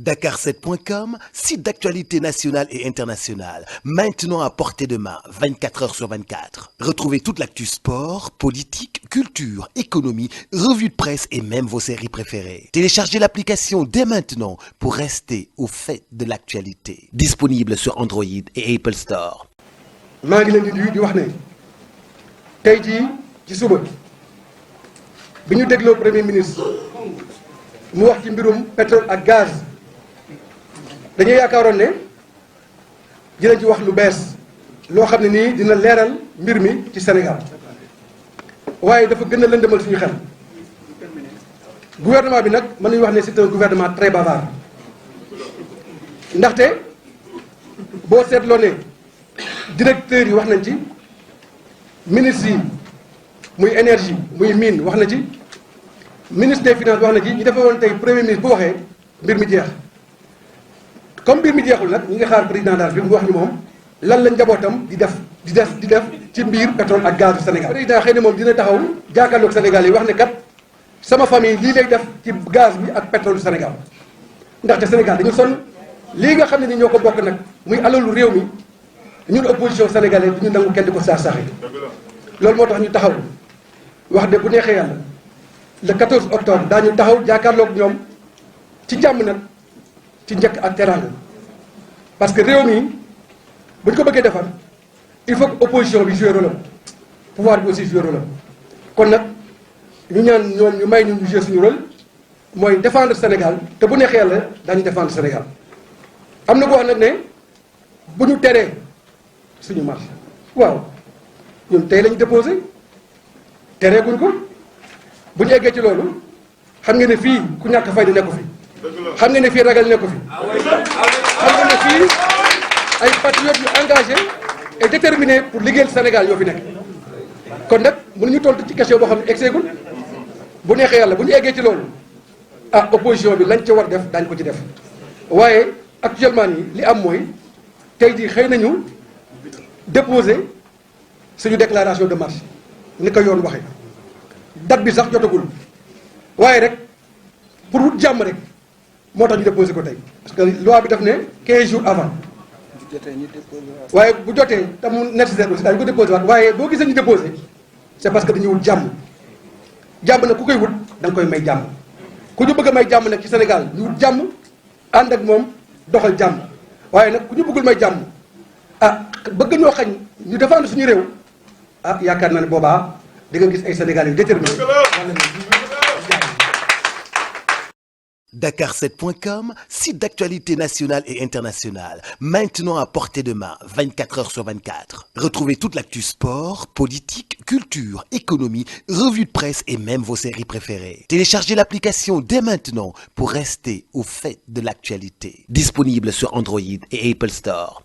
Dakar7.com, site d'actualité nationale et internationale, maintenant à portée de main, 24 heures sur 24. Retrouvez toute l'actu sport, politique, culture, économie, revues de presse et même vos séries préférées. Téléchargez l'application dès maintenant pour rester au fait de l'actualité. Disponible sur Android et Apple Store. maa ngi leen di nuyu di wax ne tey jii ci suba bi ñu dégloo premier ministre mu wax ci mbirum pétrole ak gaz dañuy yaakaaroon ne dinañ ci wax lu bees loo xam ne nii dina leeral mbir mi ci Sénégal waaye dafa gën a lëndëmal suñu xel gouvernement bi nag mën nañu wax ne c'est un gouvernement très bavard ndaxte boo seetloo ne directeurs yi wax nañ ci ministres yi muy énergie muy mine wax na ci ministre des finances wax na ci ñu defe woon tey premier ministre bu waxee mbir mi jeex comme mbir mi jeexul nag ñi nga xaar président de la République mu wax ñu moom lan la njabootam di def ci mbir pétrole ak gaz du Sénégal. président xëy na moom dina taxaw jàkkaarloog Sénégal yi wax ne kat sama famille lii lay def ci gaz bi ak pétrole du Sénégal ndaxte Sénégal dañu sonn lii nga xam ne ni ñoo ko bokk nag muy alalu réew mi ñun opposition sénégalaise du ñu nangu kenn di ko saax-saaxee loolu moo tax ñu taxaw wax de bu neexee yàlla le 14 octobre daañu taxaw jàkkaarloog ñoom ci jàmm nag ci njëkk ak teraanga parce que réew mi bu ñu ko bëggee defar il faut que opposition bi jouer rôle am pouvoir bi aussi jouer rôle am kon nag ñu ñaan ñoom ñu may ñu jouer suñu rôle mooy défendre Sénégal te bu neexee yàlla daañu défendre Sénégal am na ko wax nag ne bu ñu teree suñu marche waaw ñun tey lañu déposé teree guñ ko bu ñu eggee ci loolu xam nga ne fii ku ñàkk fayda nekku fi xam nga ne fii ragal nekku fi xam nga ne fii ay patriotes yu engagé et déterminés pour liggéeyal Sénégal yoo fi nekk kon nag mënuñu tontu ci question boo xam ne egseegul bu neexee yàlla bu ñu eggee ci loolu ah opposition bi lañ ca war def daañu ko ci def waaye actuellement nii li am mooy tey jii xëy nañu déposer suñu déclaration de marche ni ko yoon waxee date bi sax jotagul waaye rek pour wut jàmm rek moo tax ñu déposer ko tey parce que loi bi daf ne 15 jours avant waaye bu jotee te mu nécessaire aussi daañu ko déposer waat waaye boo gisee ñu déposer c'est parce que dañuy wut jàmm jàmm nag ku koy wut da nga koy may jàmm ku ñu bëgg a may jàmm nag ci Sénégal ñu wut jàmm ànd ak moom doxal jàmm waaye nag ku ñu bëggul may jàmm ah bëgg ñoo xañ ñu défendre suñu réew ah yaakaar naa ne boobaa di nga gis ay Sénégalais yu déterminés. Dakar7.com, site d'actualité nationale et internationale, maintenant à portée de main, 24 heures sur 24. Retrouvez toute l'actu sport, politique, culture, économie, revues de presse et même vos séries préférées. Téléchargez l'application dès maintenant pour rester au fait de l'actualité. Disponible sur Android et Apple Store.